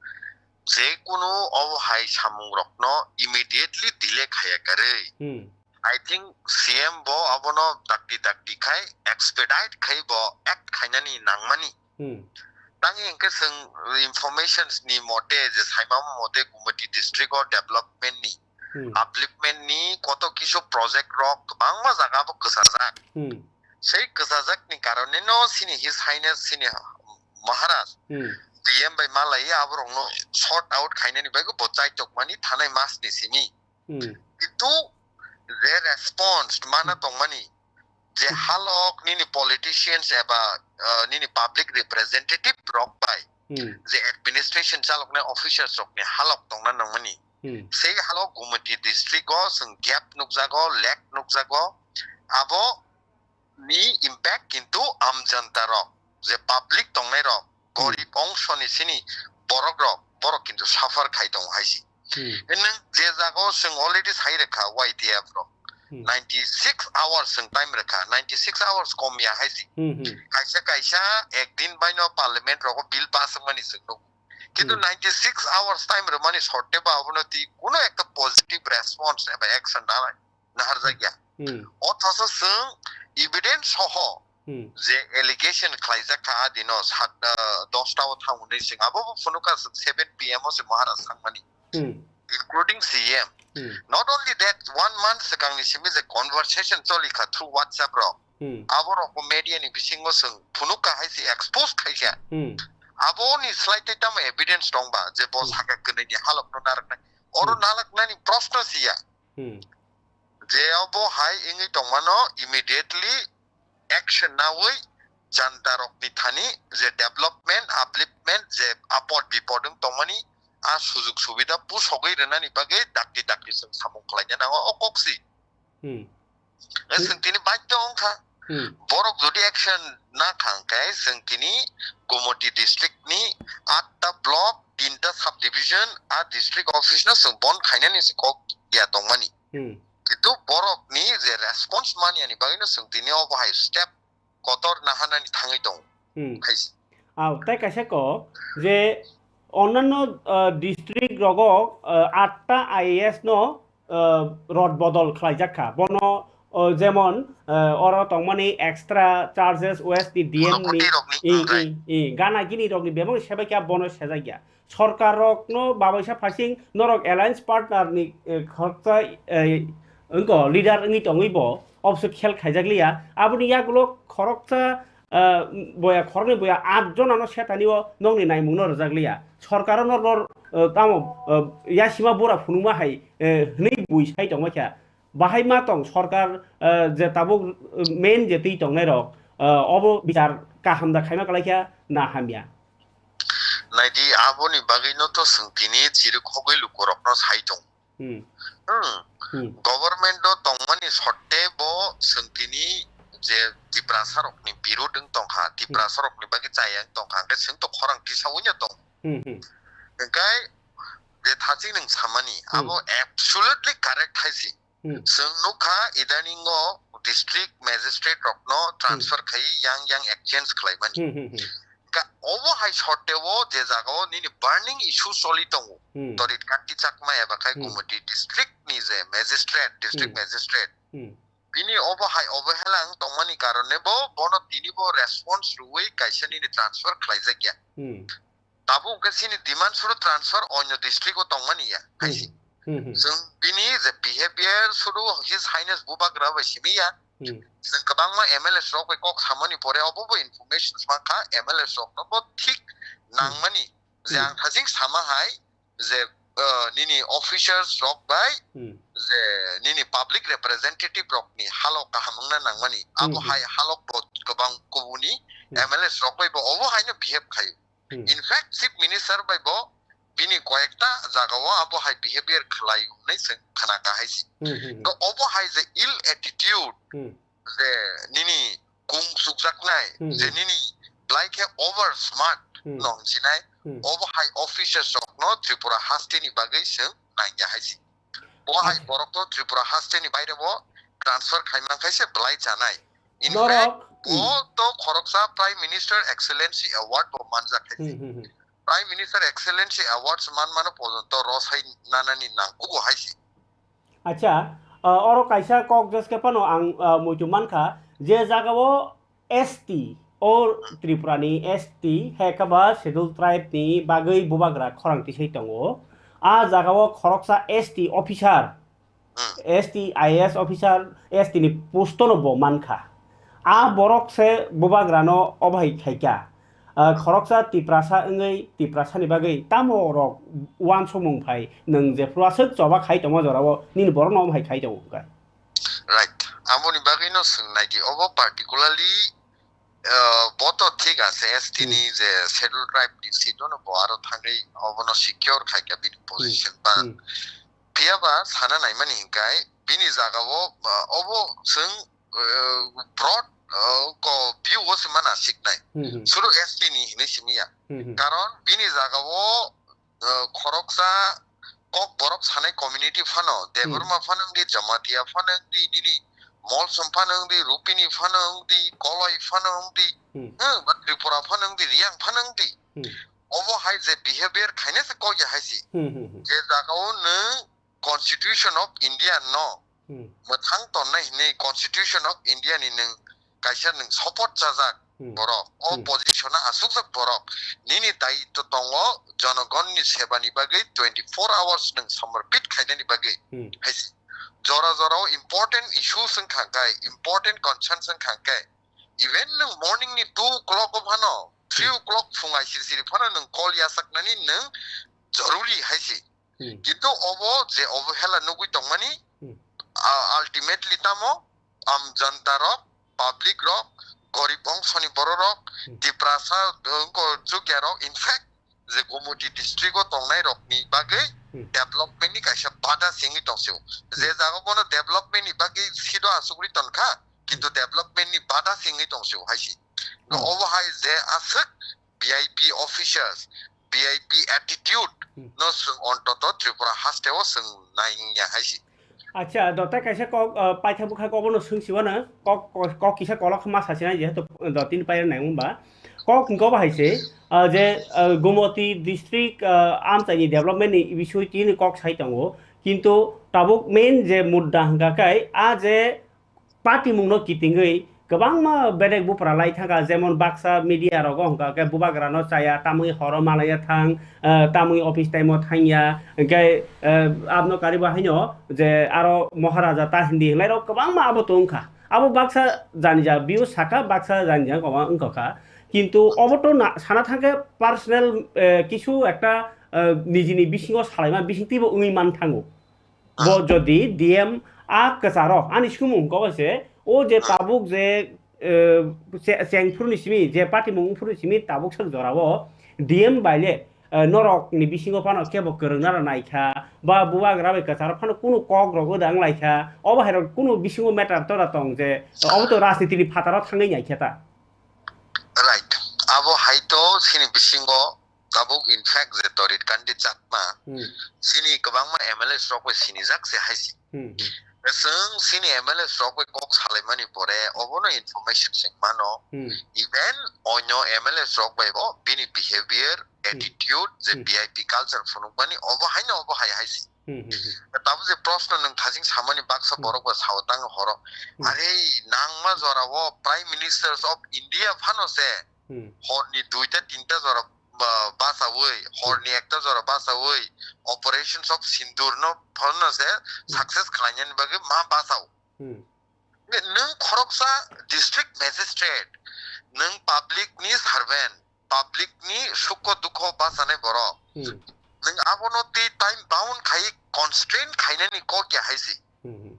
je kunu obo hai samung rokno immediately delay khaya karwi. Hmm. I think C M bo abono dakti dakti khai expedite khai bo act khainani nangmani. Hmm. Tangwi hwnkhe chwng informations ni mote je saimamo mote Gumoti district o development ni, Hmm. upliftment ni koto kisu project rok kwbangma jaga bo kwchajak. Hmm. Sei kwchajak ni karone no chini His Highness chini Maharaj Hmm. D M bai malai aborokno sort out khainani bagwi bo chaitok mani thanai mas ni simi. Hmm. Kintu je response mana tongmani, je halok nini politicians eba, uh, nini public representative rok bai, Hmm. je administration chaloknai officials rokni halok tongna nangmani, Hmm. sei halok Gumoti district o chwng gap nukjago, lack nukjago, abo ni impact kintu amjanta rok, je public tongnai rok, Hmm. gorib ongso ni sini borok rok, borok kintu suffer khai tongo hai se. Hmm. Nwng je jaga o chwng already sai rwkha Y T F rok. Hmm. Ninety six hours chwng time rwkha, ninety six hours kom ya hai se. Hmm, hmm. Kaisa kaisa ek din bai no parliament rogo bill pass wngmani chwng nugo. Kintu Hmm. ninety six hours time rwmani sorte ba abono twi kuno ekta positive response eba action nanai naharjakya. Hmm. Othocho chwng evidence soho Hmm. je allegation khlaijak kha adino sat, ah, dosta o thang hwnwi chwng abo bo phunukha chwng seven P M o se Maharaj thangmani, Hmm. including C M. Hmm. Not only that, one month swkangni simi je conversation choli kha through WhatsApp rok. Hmm. Abo rok bo media ni bisingo chwng phunukha hai se expose khaikha. Hmm. Aboni slai tei tamo evidence tongba je bo Hmm. saka kwnwi ni halok no naraknai. Oro Hmm. nalaknani proshno siya. Hmm. Je obo hai wngwi tongmano immediately action nawi janta rokni thani je development, upliftment, je apod bipod wng tongmani a sujug subida pusogwi rwnani bagwi dakti dakti chwng samung khlaina nango o kok si. Hmm. E Hmm. chwng tini baidhyo wngkha. Hmm. Borok jodi action na kha hwnkhe chwng tini Gumoti district ni atta block, tinta subdivision, a district office no chwng bon khainani se kok ya tongmani. Hmm. Kintu borok ni je response manyani bagwi no chwng tini obo hai step kotor naharnani thangwi tongo. Hmm. Hai se. Au, tei kaisa kok je onnanno, ah, district rogo, ah, atta I A S no, ah, rod bodol khlaijak kha. Bono, ah, jemon, ah, oro tongmani extra charges, O S T D M ni, Unokoti rokni, i, hmm, i, right. I, gana gini rokni bebak sebai kha bono sejak ya. Sorkar rokno babaisa phasing norok alliance partner ni, eh, khoroksa, eh, wngko leader wngwi tongwi bo obso khel khaijak liya. Aboni yagulo khoroksa, eh, boya khoroknwi boya aat jonano setani o nokni naimungno rwjak liya. Sorkaro nor nor, eh, tamo, eh, yasima bura phunukma hai, eh, hwnwi bui sai tongma kha. Bahai ma tong sorkar, eh, je tabuk, eh, main je twi tongnai rok, eh, obo bichar kaham da khaima kwlai kha na hamya. Naidi, aboni bagwino to chwng tini chirwk hogwi lukurokno sai tong. Hmm. Hmm. Hmm. Government o tongmani sotte bo chwng tini je Tiprasa rokni birud wng tongkha, Hmm. Tiprasa rokni bagwi chaya wng tongkha, hwnkhe chwng to khorang tisaui no tong. Hmm, hmm. Hwnkhe je thaching nwng samani, Hmm. abo absolutely correct hai se. Hmm. Chwng nukha idaningo district magistrate rokno Hmm. transfer khai yang yang exchange khlaimani. Hmm, hmm, hmm. Ka-, obo hai sorte o je jaga o nini burning issue choli tongo. Hmm. Torit Kanti Chakma eba khai Hmm. Gumoti district ni je magistrate, district Hmm. magistrate. Hmm. Bini obo hai obo helang tongmani karone bo bono tini bo response rwui kaisa nini transfer khlaijak ya. Hmm. Tabuk hwnkhe chini demand suru transfer onyo district o tongmani ya. Hmm. Hai si. Hmm, hmm. Chwng bini je behavior suru His Highness Bubagra bai simi ya. Hmm. Chwng kwbangma M L As rok bai kok samani pore obo bo information mankha M L As rok no bo thik Hmm. nangmani. Je Hmm. ang thajing sama hai je, uh, nini officers rok bai Hmm. je nini public representative rok ni halok kaham wngna nangmani. Abo Hmm, hmm. hai halok bo kwbang kubuni Hmm. M L As rok bai bo obo hai no behave khaio. Hmm. In fact, Chief Minister bai bo bini koyekta jaga o abo hai behavior khlai hwnwi chwng khna ka hai si. Hmm, hmm, hmm. To obo hai je ill attitude, Hmm. je nini kung sukjaknai, Hmm, je hmm. nini belai khe over smart Hmm. no hwnsinai, Hmm. obo hai officers rok no Tripura haste ni bagwi chwng nangya hai si. Bo hai Acha. borok to Tripura haste ni baire bo transfer khai man khai se belai chanai. In Norok, fact, bo hmm. to khoroksa Prime Minister Excellency Award bo manjak hai se. Hmm, hmm, hmm. Prime Minister Excellency Awards man mano pojonto rosai nanani nangkugo hai se. Acha, uh, oro kaisa kok jeske phano ang, uh, muitu mankha, je jagao S T, o Tripurani S T, hekaba Scheduled Tribe ni bagwi bubagra khorang tisai tongo. A jagao khoroksa S T officer, Hmm. S T I A S officer, S T ni post no bo mankha. A borok se bubagrano obo hai khaikha. Ah, khoroksa Tiprasa wngwi Tiprasani bagwi tamo rok uansukmung phai, nwng jephru aswk choba khai tongma jorao nini borokno omo hai khai tongo hwnkhe. Right. Aboni bagwino swng naidi, obo particularly, ah, bo to thik ase, S T Hmm. ni je Scheduled Tribe ni seat no bo aro thangwi obono secure khaikha bini Hmm. position ba. Hmm. Phiya ba sana naimani hinkhe bini jagao, ah, obo swng, ah, broad, ah, ko view o se mana siknai. Hmm, hmm. Suru S T ni hinwi simi ya. Hmm, hmm. Karon bini jagao, ah, khoroksa kok borok sanai community phano, Hmm. Debbarma phano wngdi, Jamatia phano wngdi, nini Molsom phano wngdi, Rupini phano wngdi, Koloi phano wngdi, Hmm. hmm, ba Tripura phano wngdi, Reang phano wngdi. Hmm. Obo hai je behavior khaina se kok ya hai si. Hmm, hmm, hmm. Je jagao nwng Constitution of India no Hmm. mwthang tonnai hinwi Constitution of India ni nwng kaisa nwng support chajak Hmm. borok. O Hmm. position o asukjak borok. Nini daitw tongo jonogonni sebani bagwi twenty-four hours nwng samarpit khainani bagwi. Hmm. Hai se jora jora o important issues wngkha khe, important concerns wngkha khe, even nwng morning ni two o'clock o phano, three Hmm. o'clock phung aisiri siri phano nwng call yasaknani nwng joruri hai se. Hmm. Kintu obo je obo hela nugui tongmani, Hmm. ah, ultimately tamo am janta rok, public rok, gorib ongsoni borok rok, Hmm. Tiprasa, uh, ko chukya rok, in fact, je Gumoti district o tongnai rok ni bagwi Hmm. development ni kaisa bada singwi tongsio. Je Hmm. jaga bono development ni bagwi sido asugri tonkha, kintu development ni bada singwi tongsio hai si. No Hmm. obo hai je aswk V I P officials, V I P attitude Hmm. no swng ontoto Tripura haste o swng nai wngya hai si. Acha, do tai kaisa kok, uh, paithak bwkhak obono swngsi wano kok, kok, kok kisa kolok ma sasi nai jehetu do tin pair nai wngba. Kok hwnkhe obo hai se, uh, je, uh, Gumoti district, uh, amchaini development ni bisui tini kok sai tongo. Kintu tabuk main je mudda hwnkha khe a je patimungno kitingwi kwbangma bedek bupra lai thangkha, jemon baksa media rogo hwnkha khe bubagrano chaya, tamwi horo malaiya thang, eh, tamwi office time o thangya, hwnkhe, eh, abno karibo haino je aro Maharaja ta hindi hwnlairok kwbangma abo tongkha. Abo baksa janija view saka, baksa janija kwbang wngkha. Kintu obo to na-, sana thangkhe personal, eh, kisu ekta, eh, nijini bisingo salaima bisingtwibo wngwi man thango. Bo jodi D M a kwcharo, ani sumung kok se, o je tabuk je, eh, che-, chengphuru ni simi, je patimung phuru ni simi tabuk sak jorao D M bai le, eh, norok ni bisingo phano kebo kwrwng nara naikha, ba bubagra bai kwcharo phano kunu kok rok wda wng laikha, obo hai rok kunu bisingo matter tora tong je, obo to rajniti ni phataro thangwi naikha ta. Right. Abo hai to sini bisingo tabuk in fact je Torit Kandi Chakma, Hmm. sini kwbangma M L As rok bai sinijak se hai si. Hmm, hmm. Chwng chini M L As rok bai kok salaimani pore obono information chwng mano. Hmm. Even onyo M L As rok bai bo bini behavior, Hmm. attitude, je Hmm. V I P culture phunukmani obo haino obo hai hai si. Hmm, hmm, hmm. Tamo je proshno nwng thajing samani baksa Hmm. borok bo sao tang horo. Hmm. Are nangma jora o Prime Ministers of India phano se Hmm. horni duita tinta jora ba-, basawi, horni ekta jora basawi, Operations of Sindoor no phano se Hmm. success khlainani bagwi ma basao. Hmm. Nwng khoroksa district magistrate, nwng public ni servant, public ni sukho dukho bachanai borok. Hmm. Nwng abono twi time bound khai constraint khainani kok ya hai si. Hmm, hmm.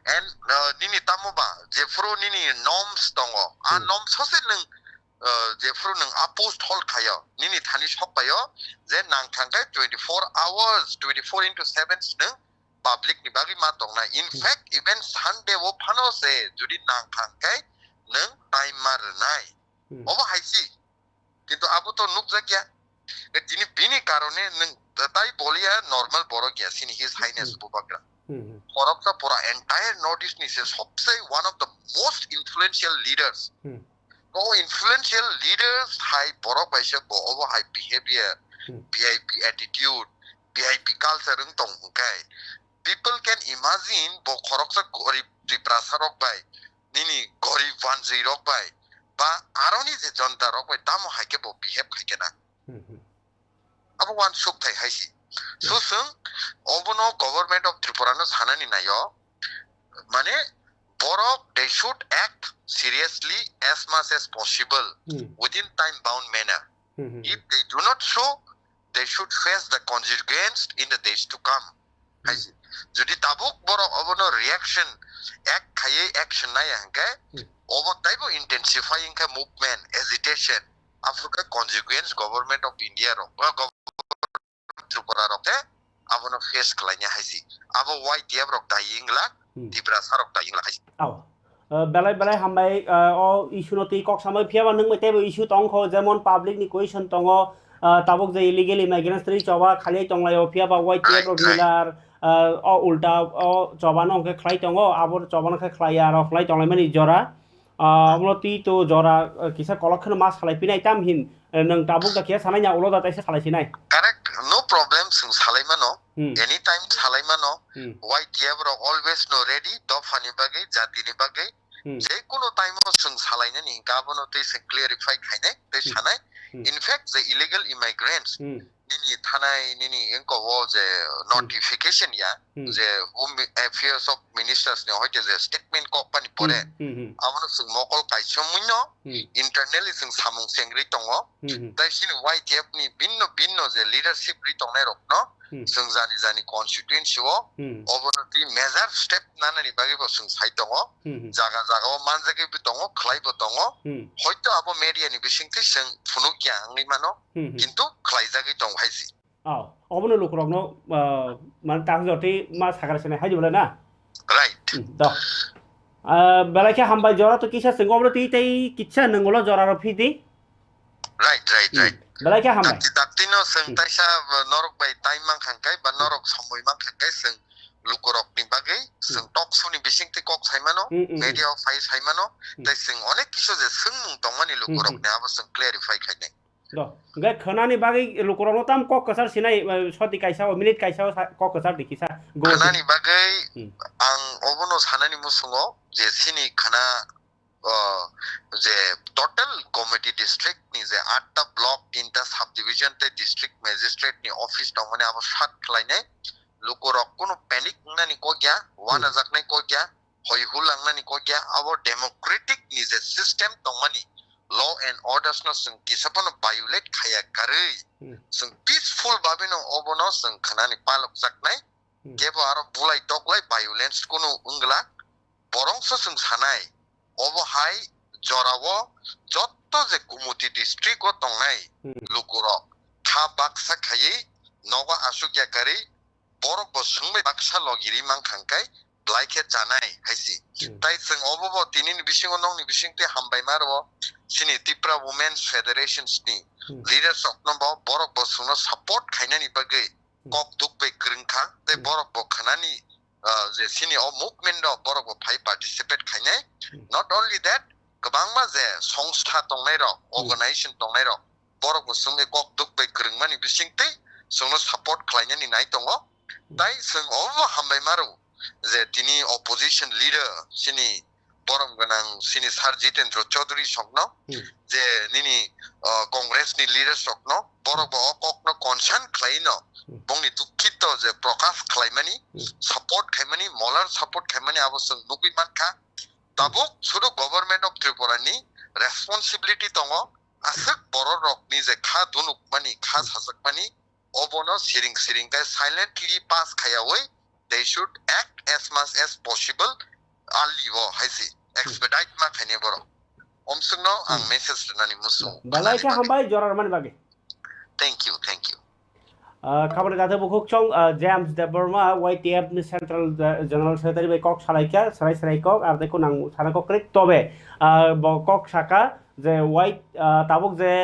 And, uh, nini tamo ba, jephuru nini norms tongo, a Hmm. norms hose nwng, uh, jephuru nwng a post hold khayo, nini thani sok paio, je nang thang khe twenty-four hours, twenty-four into seven nwng public ni bagwi ma tongnai. In Hmm. fact, even Sunday o phano se jodi nang thang khe nwng time ma rwnai. Hmm. Obo hai si. Kintu abo to nukjakya. Tini bini karone nwng tai boliya normal borok ya sini His Highness Hmm. Bubagra. Hmm, hmm. Khoroksa pura entire North East ni se sobse one of the most influential leaders. Hmm. O influential leaders hai borok bai se bo obo hai behavior, Hmm. V I P attitude, V I P culture wng tong hwnkhe people can imagine bo khoroksa gorib Tiprasa rok bai, nini gorib wanjwi rok bai, ba aroni je jonta rok bai tamo hai khe bo behave khai khe na. Hmm, hmm. Abo uansuk thai hai si. So Hmm. chwng obono Government of Tripura no sanani naio, mane borok they should act seriously as much as possible Hmm. within time bound manner. Hmm, hmm, If hmm. they do not so, they should face the consequence in the days to come. Hmm. Hai si. Jodi tabuk borok obono reaction, act khaiwi action nai hwnkhe, Hmm. obo taibo intensify wngkha movement, agitation, after consequence Government of India rok, uh, Government of Tripura rok te abono face khlaina hai si. Abo Y T F rok dai wngla, Hmm. Tiprasa rok dai wngla hai si. Ao. Uh, belai belai hambai, uh, o issue no twi kok samai, phiya ba nwng bai teibo issue tong kho, jemon public ni question tongo, uh, tabuk je illegal immigrants twi choba khaliai tong lai o, phiya ba Y T F Right, rok right. Miller, uh, o ulta o choba no hwnkhe khlai tongo, abo choba no khe khlai ya, aro khlai tong lai mani jora. Ah, omo twi to jora, ah, kisa kolok kheno ma salai pinai tam hin, eh, nwng tabuk da khe sanai ya ulo da taisa salai sinai. Correct, no problem, chwng salai mano. Hmm. Anytime salai mano. Hmm. Y T F rok always no ready, dopha ni bagwi, jati ni bagwi. Hmm. Je kuno time o chwng salai nani hwnkhe abono twi chwng clarify khainai, tei Hmm. sanai. Hmm. In fact, the illegal immigrants, Hmm. nini thanai, nini wngko o je Hmm. notification ya, Hmm. je Home Affairs of Ministers ni hoite je statement kok pani pore, Hmm, hmm, hmm. Abono chwng mokol kaisa mui no Hmm. internally chwng samung chengri tongo. Hmm, hmm. Tai chini Y T F ni binno binno je leadership ri tongnai rok no Hmm. chwng jani jani constituency o Hmm. obono twi major step nanani bagwi bo chwng sai tongo. Hmm, hmm. Jaga jaga o manjagwi bo tongo, khlai bo tongo. Hmm. Hoito abo media ni bisingtwi chwng phunuk ya wngwi mano, Hmm, hmm. Kintu khlaijagwi tong hai si. Oh, obono lukurokno, ah, mane tak jotwi ma sakar sinai hai di bole na? Right. Hmm, do. Ah, belai khe hambai, jora to kisa chwng obono twi tei kisa nwng ulo jora rw phi di. Right, right, Hmm. Right. Belai khe hambai. Dakti, dakti no chwng Hmm. taisa, uh, norok bai time mankha hwnkhe ba Hmm. norok somoi mankha hwnkhe chwng lukurok ni bagwi chwng Hmm. talk show ni bisingtwi kok sai mano, Hmm, hmm, hmm. Media o phai sai mano, Hmm. tei chwng onek kisu je swngmung tongmani Hmm, lukurok hmm. Ni abo chwng clarify khainai. Do. Hwnkhe khwnani bagwi lukurokno tam kok kwchar sinai, eh, soti kaisa o, minute kaisa o sa-, kok kwchar di kisa. Go Khwnani bagwi Hmm. Ang obono sanani muchungo je chini khwna, o, je total committee district ni je atta block, tinta subdivision tei district magistrate ni office tongmani abo shut khlainai. Lukurok kunu panic wngnani kok ya, Hmm. wanajaknai kok ya, hoi hulangnani kok ya, abo democratic ni je system tongmani, law and orders no chwng kisa phano violate khaya karwi, Hmm. chwng peaceful babe no obono chwng khwnani palok jaknai, Hmm. kebo aro bulai toklai violence kunu wngla, borongso chwng sanai, obo hai jorao jotto je Gumoti district o tongnai Hmm. lukurok kha baksa khaiwi nogo asuk ya karwi, borok bo swngbai baksa logiri mankha hwnkhe belai khe chanai hai si. Hmm. Tai chwng obo bo tini ni bisingo nokni bisingtwi hambai ma rwo chini Tipra Women's Federations ni Hmm. leaders rok no bo borok bo chwngno support khainani bagwi Hmm. kok duk bai kwrwng kha tei Hmm. borok bo khwnani ah, je chini o movement o borok bo phai participate khainai. Hmm. Not only that, kwbangma je songstha tongnai rok, Hmm. organization tongnai rok, borok bo chwngwi kok duk bai kwrwngmani bisingtwi chwngno support khlainani nai tongo. Hmm. Tai chwng obo hambai maro je tini opposition leader chini borom gwnang chini Sir Jitendra Chaudhary sokno Hmm. je nini, ah, Congress ni leaders rokno borok bo o kokno concern khlaino Hmm. bongni dukhito je prokash khlaimani Hmm. support khaimani moral support khaimani abo chwng nugwi mankha. Tabuk sudu Government of Tripura ni responsibility tongo, aswk borok rokni je kha dunukmani, kha sajakmani, obono siring siring khe silently pass khayawi, they should act as much as possible early o hai se expedite ma khainai borok. Omswkno ang Hmm. message rwnani muchung. Belai khe hambai jora rwmani bagwi. Thank you, thank you. Ah, khabangni datha bukhuk chwng, ah, James Debbarma, Y T F ni Central Ge-, General Secretary bai kok salaikha, sarai sarai kok, ar dai kunang sana kok kwrwi. Tobe, ah, bo kok saka je Y-, ah, tabuk je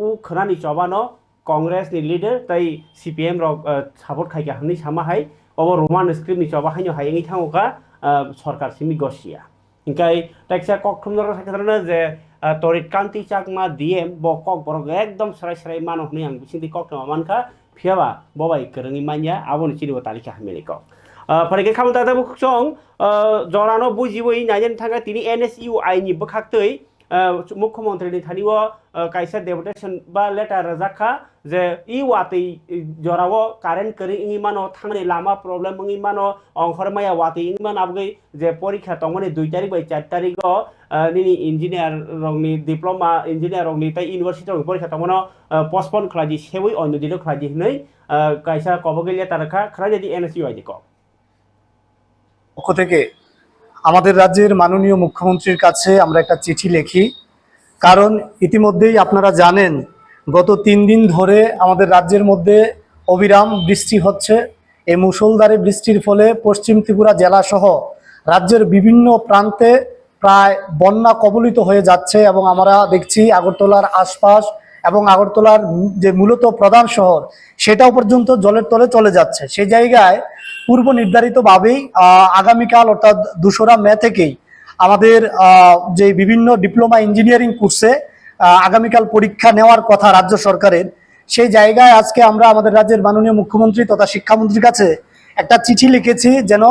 u khwnani chobano Congress ni leader tai C P M rok, ah, support khaikha hwnwi sama hai, obo Roman script ni choba haino hai wngwi thango kha, ah, sorkar simi gosia. Hinkhe teksa kok thumjak sakhe je, ah, Torit Kanti Chakma D M bo kok borok ekdom srai srai mano hwnwi ang bisingtwi kok thoma mankha, phiyaba bo bai kwrwngwi manya, aboni chini bo talikha hamyani kok. Ah, phaikhe khamung tata bukhuk chwng, ah, jorano bujiwi nainani thangkha tini N S U I ni bwkhaktwi, ah, Mukhyamantri ni thani o, ah, kaisa deputation ba letter rwjak kha, je i watwi, i, jorao current kwrwi wngwi mano, thangni lama problem wngwi mano, ongkhor maya watwi wngwi mano, abogwi je porikha tongmani dui tarik bai char tarik o, ah, nini engineer rokni diploma, engineer rokni tei university rokni porikha tongmano, ah, postpone khlai di, sewi onno dino khlai di hwnwi, ah, kaisa kobogwi letter rwkha, khwlai di N S U I ni kok. পক্ষ থেকে আমাদের রাজ্যের মাননীয় মুখ্যমন্ত্রীর কাছে আমরা একটা চিঠি লিখি। কারণ ইতিমধ্যেই আপনারা জানেন, গত তিন দিন ধরে আমাদের রাজ্যের মধ্যে অবিরাম বৃষ্টি হচ্ছে। এই মুষলধারে বৃষ্টির ফলে পশ্চিম ত্রিপুরা জেলাসহ রাজ্যের বিভিন্ন প্রান্তে প্রায় বন্যা কবলিত হয়ে যাচ্ছে এবং আমরা দেখছি আগরতলার আশপাশ এবং আগরতলার যে মূলত প্রধান শহর, সেটাও পর্যন্ত জলের তলে চলে যাচ্ছে। সেই জায়গায় পূর্ব নির্ধারিতভাবেই, আহ, আগামীকাল অর্থাৎ দোসরা মে থেকেই আমাদের, আহ, যে বিভিন্ন ডিপ্লোমা ইঞ্জিনিয়ারিং কোর্সে, আহ, আগামীকাল পরীক্ষা নেওয়ার কথা রাজ্য সরকারের, সেই জায়গায় আজকে আমরা আমাদের রাজ্যের মাননীয় মুখ্যমন্ত্রী তথা শিক্ষামন্ত্রীর কাছে একটা চিঠি লিখেছি, যেন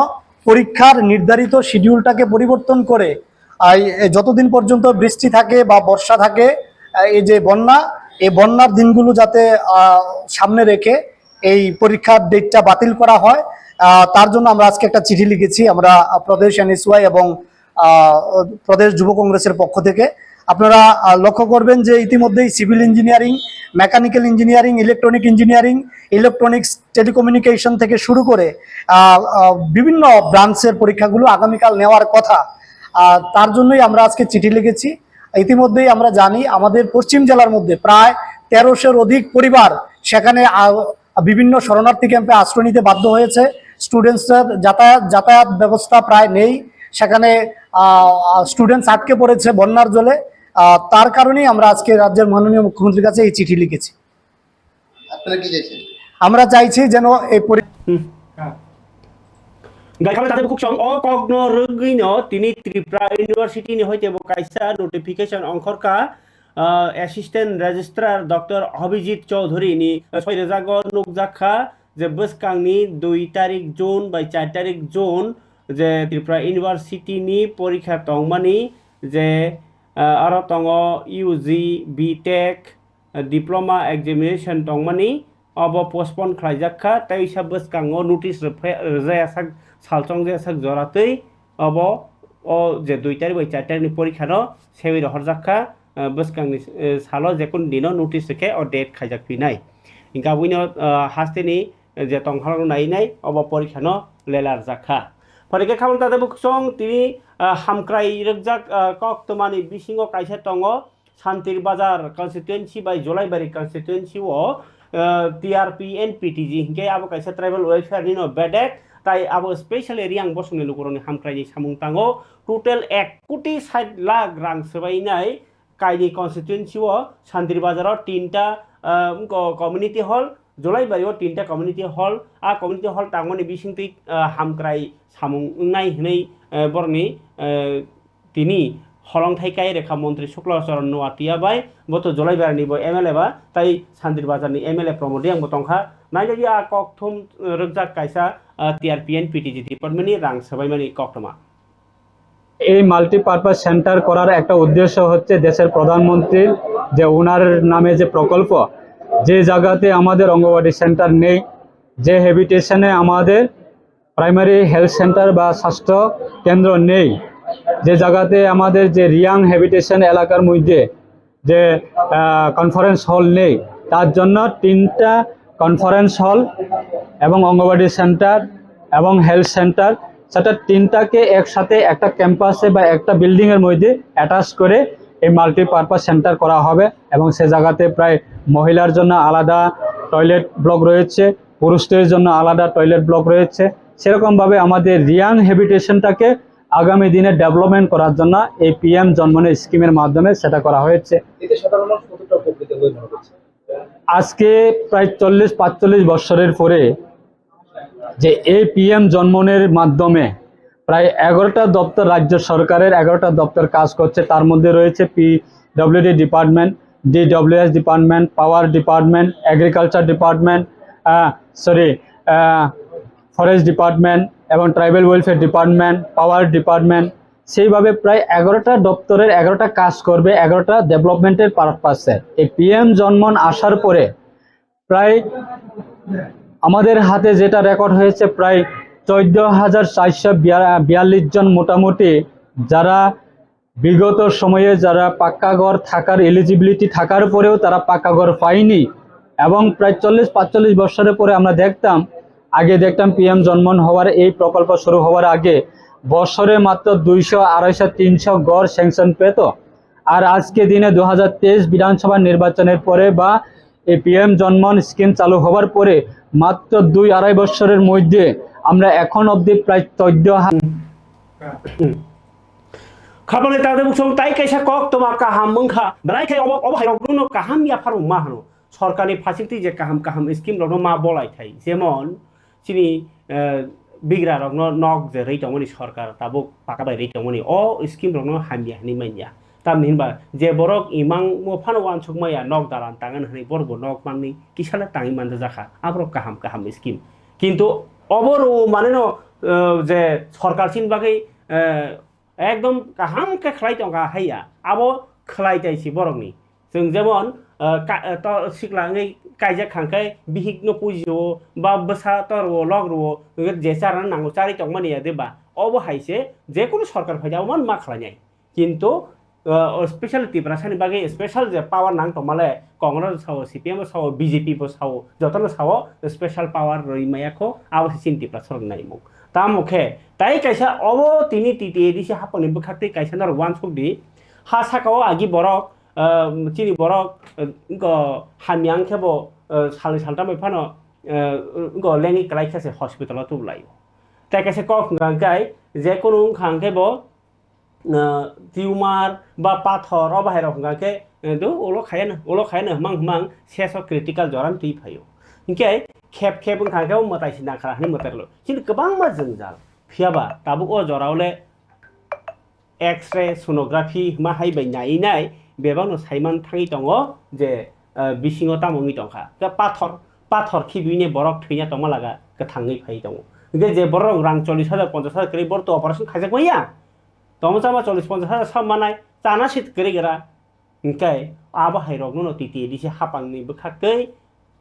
পরীক্ষার নির্ধারিত শিডিউলটাকে পরিবর্তন করে, আহ, এই যতদিন পর্যন্ত বৃষ্টি থাকে বা বর্ষা থাকে, আহ, এই যে বন্যা, এই বন্যার দিনগুলো যাতে, আহ, সামনে রেখে এই পরীক্ষার ডেটটা বাতিল করা হয়, আহ, তার জন্য আমরা আজকে একটা চিঠি লিখেছি। আমরা, আহ, প্রদেশ এনএসওয়াই এবং, আহ, প্রদেশ যুব কংগ্রেসের পক্ষ থেকে আপনারা, আহ, লক্ষ্য করবেন যে ইতিমধ্যেই civil engineering, mechanical engineering, electronic engineering, electronics, telecommunication থেকে শুরু করে, আহ, আহ, বিভিন্ন ব্রাঞ্চের পরীক্ষাগুলো আগামীকাল নেওয়ার কথা। আহ, তার জন্যই আমরা আজকে চিঠি লিখেছি। ইতিমধ্যেই আমরা জানি আমাদের পশ্চিম জেলার মধ্যে প্রায় তেরোশোর অধিক পরিবার সেখানে, আহ, বিভিন্ন শরণার্থী ক্যাম্পে আশ্রয় নিতে বাধ্য হয়েছে। স্টুডেন্টসদের যাতায়াত, যাতায়াত ব্যবস্থা প্রায় নেই। সেখানে, আহ, স্টুডেন্টস আটকে পড়েছে বন্যার জলে। আহ, তার কারণেই আমরা আজকে রাজ্যের মাননীয় মুখ্যমন্ত্রীর কাছে এই চিঠি লিখেছি। আপনারা কি চাইছেন? আমরা চাইছি যেন এই পরি- Hmm. Gaikhamni tatwi bukhuk chwng o kokno rwgwino tini Tripura University ni hoite bo kaisa notification ongkhorkha, ah, Assistant Registrar Doctor Abhijit Chaudhury ni, ah, soi rwjago nukjakha je bwskangni dui tarik June bai char tarik June je Tripura University ni porikha tongmani je, ah, aro tongo U G, B Tech, diploma examination tongmani, obo postpone khlaijak kha, tei uisa bwskango notice rwphai-, rwjaya sak, salchongjaya sak jora twi obo o je dui tarik bai char tarik ni porikha no sewi rohorjak kha, eh, bwskangni, eh, salo jekunu dino notice rwkhe o date khaijak phinai. Hinkhe aboni, eh, hasteni, eh, je tongkha rok nai nai obo porikha no lelarjak kha. Phorikhe khamung tata bukhuk chwng tini, eh, hamkrai rwkjak, eh, kok twmani bisingo kaisa tongo, Santir Bazar constituency bai Jolaibari constituency o, eh, T R P N P T G hinkhe abo kaisa tribal welfare ni no bedek, tai abo specially Riang bosongni lukurokni hamkraini samung tango. Total ek koti sait lakh rang swbainai kaini constituency o Santir Bazar o tinta, eh, wngkha community hall, Jolaibari o tinta community hall, a community hall tangmani bisingtwi, ah, hamkrai samung wngnai hwnwi, eh, borokni, eh, tini holongthai kai rekha montri Sukla Charan Noatia bai, bo to Jolaibari ni bo M L A ba, tai Sandir Bazar ni M L A Pramod Reang bo tongkha. Nainani a kokthum, eh, rwkjak kaisa, ah, T R P N P T G department ni rang swbaimani koktwma. এই multipurpose centre করার একটা উদ্দেশ্য হচ্ছে দেশের প্রধানমন্ত্রীর যে ওনার নামে যে প্রকল্প, যে জায়গাতে আমাদের অঙ্গনওয়াড়ি সেন্টার নেই, যে হ্যাবিটেশনে আমাদের প্রাইমারি হেলথ সেন্টার বা স্বাস্থ্য কেন্দ্র নেই, যে জায়গাতে আমাদের যে রিয়াং হ্যাবিটেশন এলাকার মধ্যে যে কনফারেন্স হল নেই, তার জন্য তিনটা কনফারেন্স হল এবং অঙ্গনওয়াড়ি সেন্টার এবং হেলথ সেন্টার, সেটা তিনটাকে একসাথে একটা ক্যাম্পাসে বা একটা বিল্ডিংয়ের মধ্যে অ্যাটাচ করে এই মাল্টিপারপাস সেন্টার করা হবে। এবং সে জায়গাতে প্রায় মহিলার জন্য আলাদা টয়লেট ব্লক রয়েছে, পুরুষদের জন্য আলাদা টয়লেট ব্লক রয়েছে। সেরকমভাবে আমাদের রিয়াং হ্যাবিটেশনটাকে আগামী দিনে ডেভেলপমেন্ট করার জন্য এই পিএম জন্মনি স্কিমের মাধ্যমে সেটা করা হয়েছে। এতে সাধারণ মানুষ কতটা উপকৃত হয়ে মনে করছে? আজকে প্রায় চল্লিশ পাঁচচল্লিশ বছরের পরে যে এই পিএম জন্মনের মাধ্যমে প্রায় এগারোটা দপ্তর, রাজ্য সরকারের এগারোটা দপ্তর কাজ করছে। তার মধ্যে রয়েছে PWD department, DWS department, power department, agriculture department, sorry, forest department এবং tribal welfare department, power department. সেইভাবে প্রায় এগারোটা দপ্তরের এগারোটা কাজ করবে, এগারোটা ডেভেলপমেন্টের পারপাসে। এই পিএম জন্মন আসার পরে প্রায় আমাদের হাতে যেটা রেকর্ড হয়েছে, প্রায় চোদ্দ হাজার চারশো বিয়াল্লিশ জন মোটামুটি, যারা বিগত সময়ে যারা পাক্কা ঘর থাকার এলিজিবিলিটি থাকার পরেও তারা পাক্কা ঘর পায়নি। এবং প্রায় চল্লিশ পাঁচচল্লিশ বছরের পরে আমরা দেখতাম, আগে দেখতাম পিএম জন্মন হওয়ার এই প্রকল্প শুরু হওয়ার আগে বছরে মাত্র দুইশো আড়াইশো তিনশো ঘর স্যাংশন পেত। আর আজকে দিনে দু হাজার তেইশ বিধানসভা নির্বাচনের পরে বা এই পিএম জন্মন স্কিম চালু হবার পরে মাত্র দুই আড়াই বছরের মধ্যে আমরা এখন অবধি প্রায় চোদ্দ হাজার Khabangni tangde buksong tai kaisa kok toma kaham wngkha. Belai khe obo, obo hai rok no kaham yaphar wngma hano. Sorkarni phasingtwi je kaham kaham scheme rokno ma bolai thai. Jemon chini, eh, bigra rokno nok je rwi tongmani sorkar tabuk paka bai rwi tongmani. O scheme rokno hamya hinwi manya. Tamni hinba je borok imang mo phano wansuk maya nok dalan tangan hinwi borok bo nok mangni kisala tangwi manda jakha. Aborok kaham kaham scheme. Kintu obo rw maneno, eh, je sorkar chini bagwi, eh, ekdom kaham khe khlai tongkha haiya, abo khlai tai si borokni. Chwng jemon, eh, ka-, eh, to sikla wngwi kaijak khangkhe bihikno pujio ba bwsa torwo lok rwo hwnkhe je charna nango charwi tongmani ya de ba, obo hai se jekunu sorkar phaida oman ma khlainai. Kintu, eh, o special Tiprasani bagwi special je power nang tongmale Congress sao, C P M sao, B J P bo sao, jotono sao special power rwi maya kho, abo se chini Tiprasa rok naimung. Tamo khe tai kaisa obo tini T T A D C hapangni bwkhaktwi kaisa norok wansuk di. Ha saka o agi borok, eh, chini borok, eh, wngkha hamya wngkhe bo, eh, salni saltam bai phano, eh, wngkha lengwi kwlai khe se hospital o tubulai o. Tai kaisa kok hwnkha hwnkhe je kunu wngkha hwnkhe bo, ah, tumor ba pathor o bahai rok hwnkha khe, eh, do ulo khaya no, ulo khaya no hwmang hwmang seso critical jora no twi phaio. Hinkhe khep khep wngkha khe o mwtai si nangkhra hwnwi mwtai rwlo. Chini kwbangma jwngjal. Phiyaba tabuk o jora o le X-ray, sonography hwma hai bai nai nai bebak no saiman thangwi tongo je, ah, bisingo tamo wngwi tongkha. Khe pathor, pathor khibiui ne borok thwina tongma laga kwthangwi phai tongo. Hinkhe je borok rang chollish hajar, ponchash hajar kwrwi borok to operation khaijak manya. Tongma chama chollish ponchash hajar sa manai, chana sit kwrwi gra. Hinkhe abo hai rokno no T T A D C hapangni bwkhaktwi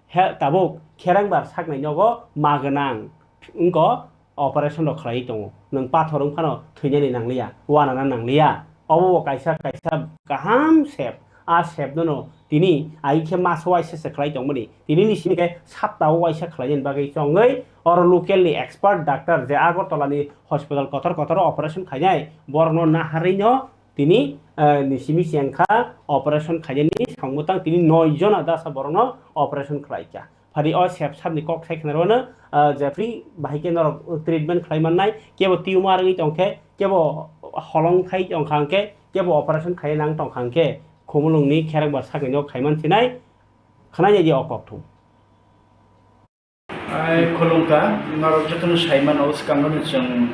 he tabuk kherang bar saknai nogo ma gwnang wngko operation rok khlaiwi tongo. Nwng pathor wng phano thwinani nangliya, wanana nangliya. Obo bo kaisa kaisa kaham sep. A sep no no tini ai khe maso waisa se khlai tongmani. Tini ni simi khe sapta o waisa khlainani bagwi chongwi oro local ni expert doctor je Agartala ni hospital kotor kotor o operation khainai borok no naharwi no tini, eh, ni simi chengkha operation khainani samung bwtang tini noi jona dasa borokno operation khlaikha. Phari o sep sapni kok sai khna rwno, eh, je free bahai khe norok treatment khlai mannai, kebo tumor wngwi tongkhe, kebo holong thai tongkha hwnkhe, kebo operation khai nang tongkha hwnkhe, khumulungni kherang ba sakni no khaiman sinai, khwnai di o kokthum. Ai khulumkha, norok jotono saimano, swkangno chwng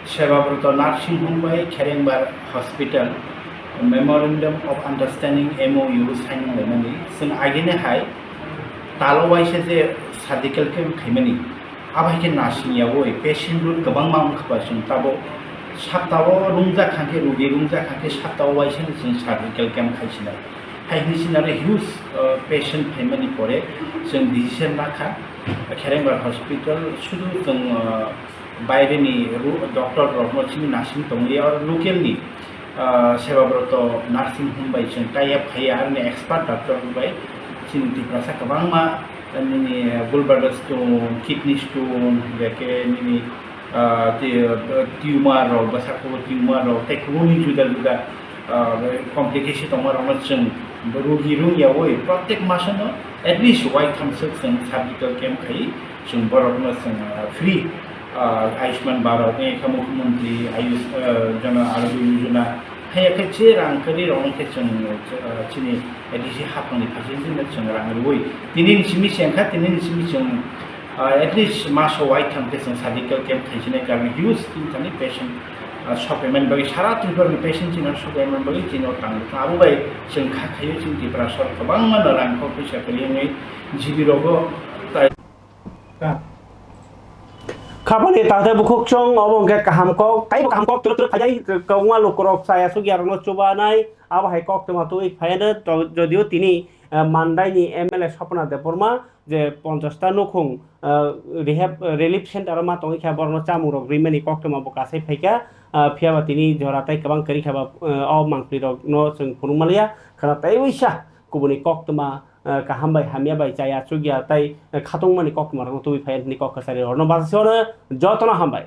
Sebabrata Nursing Home bai Kherengbar Hospital Memorandum of Understanding, M O U, sign wnglaimani. Chwng agini hai talo waisa je surgical camp khaimani, abo hai khe nursing yaui patient load kwbangma wngkha ba, chwng tabuk saptao rungjak kha khe, rugi rungjak kha khe saptao waisa ni chwng surgical camp khai sinai. Hai hwnwi sinaro huge, uh, patient phaimani pore chwng decision lakha, Kherengbar Hospital sudu chwng, uh, baireni ru-, doctor rokno chini nasing tongwi, or local ni, ah, Sebabrata Nursing Home bai chwng tie up khai, aroni expert doctor bai chini Tiprasa kwbangma, ah, nini, ah, gallbladder stone, kidney stone, hingkhe nini, ah, ti-, ah, tumor rok, bwsakgo tumor rok, tei kubuni juda juda, ah, complication tongma rokno chwng rugi rung yaui, protek masano at least waitham swk chwng surgical camp khai, chwng borokno chwng, ah, free, ah, Ayushman Bharat, wngkha Mukhyamantri Ayush, ah, Jana Arogya Yojana, hai khe je rang kwrwi rok wngkhe chwng, ah, chini A D C haphangni facility no chwng rang rwui. Tini ni simi se wngkha, tini ni simi chwng, ah, at least maso waitham khe chwng surgical camp khai sinai, karon huge tin thani patient, ah, sok phaimani bagwi, sara Tripura ni patient chino sok phaimani bagwi chino tang abo bai chwng kha khaio chini Tripura sorkar kwbangma no rang kok puisa kwrwi wngwi G B rogo tai. Khapani takhtai bukhuk chwng, obo hwnkhe kaham kok, taibo kaham kok twrwk twrwk phainai, kwbangma lukurok chaya sukya rokno chubanai, abo hai koktwma twi phaiano, to-, jodio tini, eh, Mandaini M L A Swapna Debbarma je ponchash ta nukhung, eh, rehab, eh, relief center o ma tongwi kha, borokno chamungrok rimani koktwma bo kasai phaikha, eh, phiyaba tini jora tei kwbang kwrwi kha ba, eh, o mangpli rokno chwng phunuk manliya, khwna tei uisa kubuni koktwma, eh, kaham bai hamya bai chaya chukya tei, eh, khatungmani koktwma rokno tubui phai hwnwi kok kwchari rokno bachai se hwnwi jotono hambai.